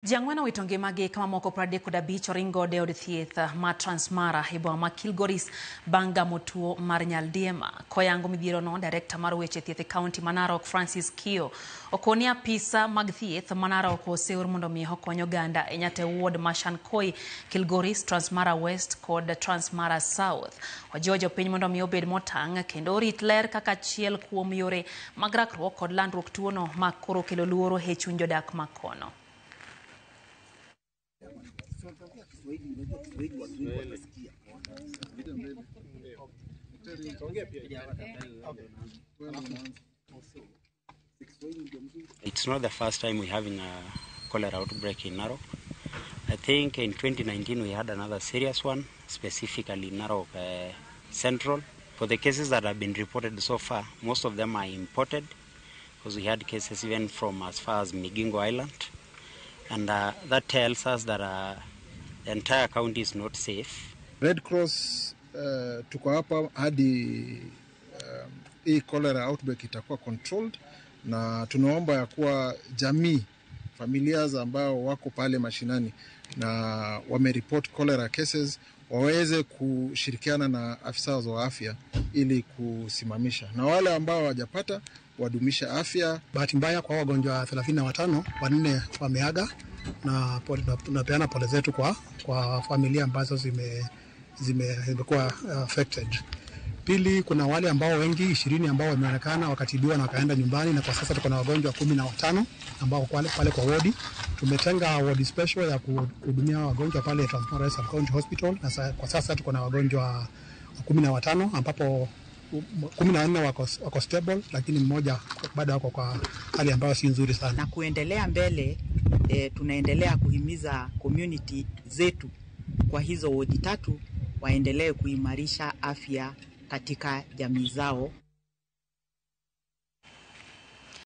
Ji ang'wen owito ngimagi ka mamoko 35 oringo e od thieth ma Transmara e boma ma Kilgoris bang' gamo tuo mar nyaldiema. Koyango midhierono, direkta mar weche thieth e kaunti ma Narok Francis Kio okoni apisa mag thieth ma Narok oseor mondo mi okony oganda e Nyate ward ma Shankoy, Kilgoris, Transmara West kod Transmara South. Ojiwo jopiny mondo mi obed motang' kendo orit ler kaka achiel kuom yore mag rakruok kod landruok tuono ma koro kelo luoro e chuny jodak ma kono. It's not the first time we're having a cholera outbreak in Narok. I think in 2019 we had another serious one, specifically in Narok Central. For the cases that have been reported so far, most of them are imported, because we had cases even from as far as Migingo Island. And that tells us that the entire county is not safe. Red Cross tuko hapa hadi hii cholera outbreak itakuwa controlled, na tunaomba ya kuwa jamii, familia ambao wako pale mashinani na wamereport cholera cases waweze kushirikiana na afisa wa afya ili kusimamisha, na wale ambao hawajapata wadumisha afya. Bahati mbaya kwa wagonjwa 35, wanne wameaga, na tunapeana pole zetu kwa familia ambazo zimekuwa affected. Pili, kuna wale ambao wengi 20 ambao wameonekana wakatibiwa na wakaenda nyumbani, na kwa sasa tuko na wagonjwa 15 ambao pale kwa wodi. Tumetenga wodi special ya kuhudumia wagonjwa pale Transmara Sub County Hospital, na kwa sasa tuko na wagonjwa 15 ambapo 14 wako stable, lakini mmoja bado wako kwa hali ambayo si nzuri sana. Na kuendelea mbele, tunaendelea kuhimiza community zetu kwa hizo wodi tatu waendelee kuimarisha afya katika jamii zao.